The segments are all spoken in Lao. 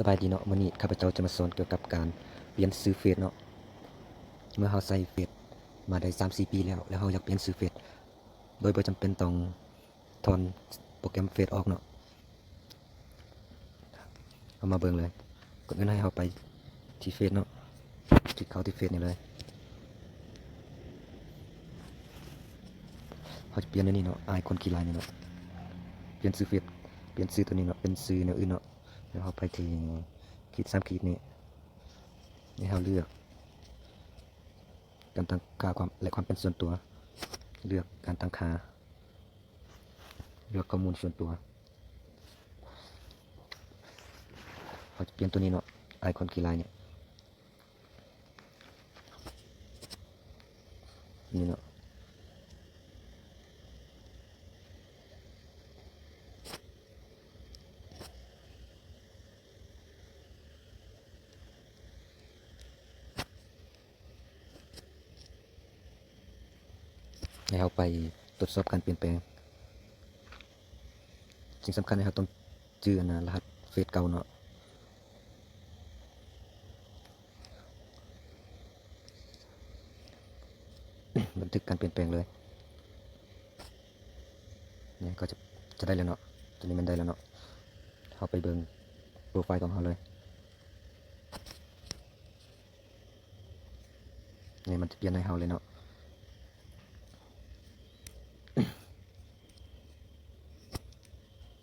ສະບາຍດີເນາະ, ມື້ນີ້ຂ້າພະເຈົ້າຈະມາສອນກ່ຽວກັບການປ່ຽນຊື່ເຟສເນາະ. ເມື່ອເຮົາໃຊ້ເຟສມາໄດ້ສາມສີ່ປີແລ້ວ ແລ້ວເຮົາຢາກປ່ຽນຊື່ເຟສ ໂດຍບໍ່ຈຳເປັນຕ້ອງຖອນໂປຣແກຣມເຟສອອກເນາະ. ເຮົາມາເບິ່ງເລີຍ. ກ່ອນອື່ນໃຫ້ເຮົາໄປທີ່ເຟສເນາະ, ຄລິກເຂົ້າທີ່ເຟສນີ້ເລີຍ. ເຮົາຈະປ່ຽນອັນນີ້ເນາະ, ອາຍຄົນຂີ້ລາຍນີ້ເນາະ. ປ່ຽນຊື່ເຟສ, ປ່ຽນຊື່ໂຕນີ້ເນາະ ເປັນຊື່ແນວອື່ນເນາະ. ແລ້ວເຮົາໄປທີ່ຂີດສາມຂີດນີ້ ໃຫ້ເຮົາເລືອກການຕັ້ງຄ່າຄວາມ ແລະ ຄວາມເປັນສ່ວນຕົວ, ເລືອກການຕັ້ງຄ່າ, ເລືອກຂໍ້ມູນສ່ວນຕົວ. ເຮົາຈະປ່ຽນໂຕນີ້ເນາະ, ອາຍຄົນຂີ້ລາຍນີ້. ນີ້ເນາະ. ໃຫ້ເຮົາໄປກວດສອບການປ່ຽນແປງ. ສິ່ງສຳຄັນໃຫ້ເຮົາຕ້ອງຈື່ອັນນະ ລະຫັດເຟສເກົ່າເນາະ. ບັນທຶກການປ່ຽນແປງເລີຍ. ນີ້ກໍຈະ ຈະໄດ້ແລ້ວເນາະ, ຕົວນີ້ແມ່ນໄດ້ແລ້ວເນາະ. ເຮົາໄປເບິ່ງໂປຣໄຟລ໌ຂອງເຮົາເລີຍ. ນີ້ມັນຈະປ່ຽນໃຫ້ເຮົາເລີຍເນາະ.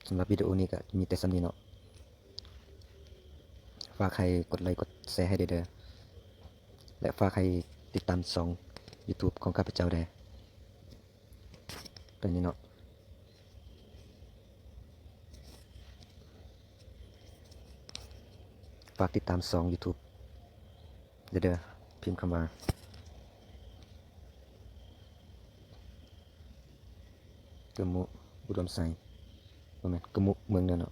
ສຳລັບວິດີໂອນີ້ກໍມີແຕ່ສ່ຳນີ້ເນາະ. ຝາກໃຫ້ກົດໄລກົດແຊໃຫ້ເດີ ແລະ ຝາກໃຫ້ຕິດຕາມຊ່ອງຢູທູບຂອງຂ້າພະເຈົ້າແດ່. ຕົວນີ້ເນາະ, ຝາກຕິດຕາມຊ່ອງຢູທູບເດີ. ພິມຄຳວ່າ ກະມຸ ອຸດົມໄຊ, ບໍ່ແມ່ນ ກະມຸ ເມືອງເນີນເນາະ.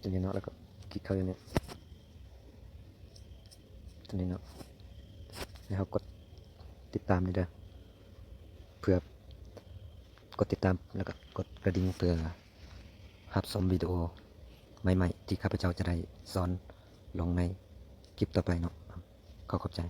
ຕົວນີ້ເນາະ, ແລ້ວກໍຄລິກເຂົ້າຢູ່ນີ້ ຕົວນີ້ເນາະ. ໃຫ້ເຮົາກົດຕິດຕາມນີ້ເດີ ເພື່ອກົດຕິດຕາມ ແລ້ວກໍກົດກະດິ່ງ ເພື່ອຮັບຊົມວິດີໂອໃໝ່ໆ ທີ່ຂ້າພະເຈົ້າຈະໄດ້ສອນລົງໃນຄລິບຕໍ່ໄປເນາະ. ຂໍຂອບໃຈ.